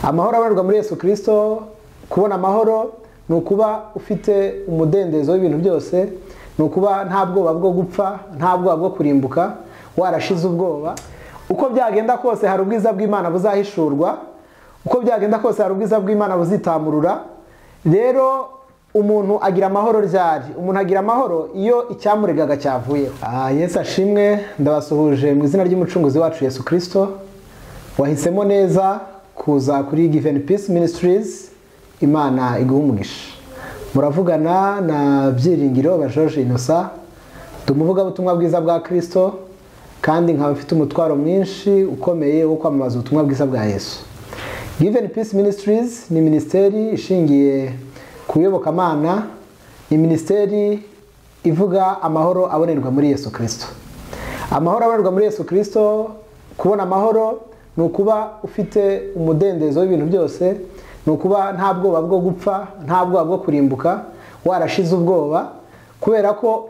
Amahoro abarirwa muri Yesu Kristo. Kubona amahoro ni ukuba ufite umudendezo w'ibintu byose, ni ukuba nta bwoba bwo gupfa, nta bwoba bwo kurimbuka, warashize ubwoba. Uko byagenda kose hari ubwiza bw'Imana buzahishurwa, uko byagenda kose hari ubwiza bw'Imana buzitamurura. Rero umuntu agira amahoro ryari? Umuntu agira amahoro iyo icyamuregaga cyavuyeho. Yesu ashimwe. Ndabasuhuje mu izina ry'umucunguzi wacu Yesu Kristo. Wahisemo neza kuza kuri Given Peace Ministries. Imana iguhe umugisha. Muravugana na Byiringiro ba George Innocent, tumuvuga ubutumwa bwiza bwa Kristo, kandi nkaba mfite umutwaro mwinshi ukomeye wo kwamamaza ubutumwa bwiza bwa Yesu. Given Peace Ministries ni ministeri ishingiye ku iyobokamana, ni ministeri ivuga amahoro abonerwa muri Yesu Kristo. Amahoro abonerwa muri Yesu Kristo. Kubona amahoro ni ukuba ufite umudendezo w'ibintu byose, ni ukuba nta bwoba bwo gupfa, nta bwoba bwo kurimbuka, warashize ubwoba, kubera ko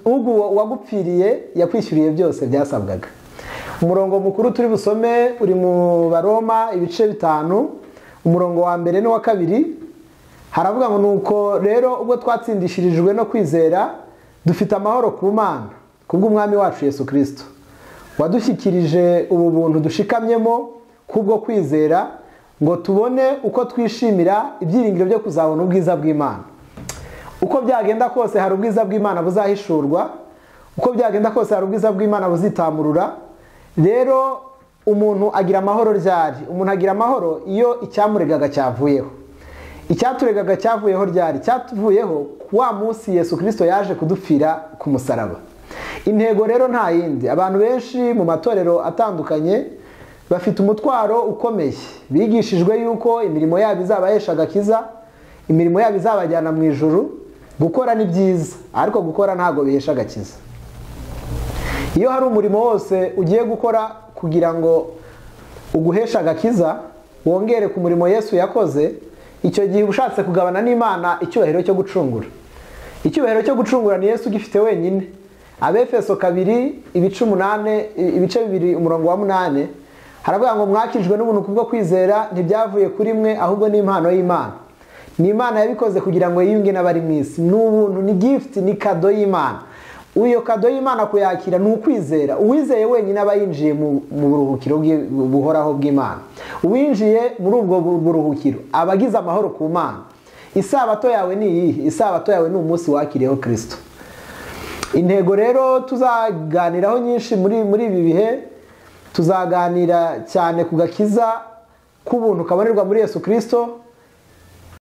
uwagupfiriye yakwishyuriye byose byasabwaga. Umurongo mukuru turi busome uri mu Baroma ibice 5, umurongo wa mbere n'uwa kabiri. Haravuga ngo nuko rero ubwo twatsindishirijwe no kwizera, dufite amahoro ku Mana kubw'Umwami wacu Yesu Kristo, wadushyikirije ubu buntu dushikamyemo kubwo kwizera, ngo tubone uko twishimira ibyiringiro byo kuzabona ubwiza bw'Imana. Uko byagenda kose hari ubwiza bw'Imana buzahishurwa, uko byagenda kose hari ubwiza bw'Imana buzitamurura. Rero umuntu agira amahoro ryari? Umuntu agira amahoro iyo icyamuregaga cyavuyeho. Icyaturegaga cyavuyeho ryari? Cyatuvuyeho wa munsi Yesu Kristo yaje kudupfira ku musaraba. Intego rero nta yindi. Abantu benshi mu matorero atandukanye bafite umutwaro ukomeye, bigishijwe yuko imirimo yabo izabahesha agakiza, imirimo yabo izabajyana mu ijuru. Gukora ni byiza, ariko gukora ntabwo bihesha agakiza. Iyo hari umurimo wose ugiye gukora kugira ngo uguheshe agakiza, wongere ku murimo Yesu yakoze, icyo gihe ushatse kugabana n'Imana icyubahiro cyo gucungura. Icyubahiro cyo gucungura ni Yesu ugifite wenyine. Abefeso 2 ibice 8, ibice 2 umurongo wa 8, haravuga ngo mwakijwe n'ubuntu kubwo kwizera, ntibyavuye kuri mwe ahubwo ni impano y'Imana. Ni Imana yabikoze kugira ngo yiyunge n'abari mu isi. Ni ubuntu, ni gift, ni kado y'Imana. Uyo kado y'Imana kuyakira ni ukwizera. Uwizeye wenyine aba yinjiye mu buruhukiro buhoraho bw'Imana. Uwinjiye muri ubwo buruhukiro aba agize amahoro ku Mana. Isabato yawe ni iyihe? Isabato yawe ni umunsi wakiriyeho Kristo. Intego rero tuzaganiraho nyinshi muri ibi bihe, tuzaganira cyane ku gakiza k'ubuntu kabonerwa muri Yesu Kristo.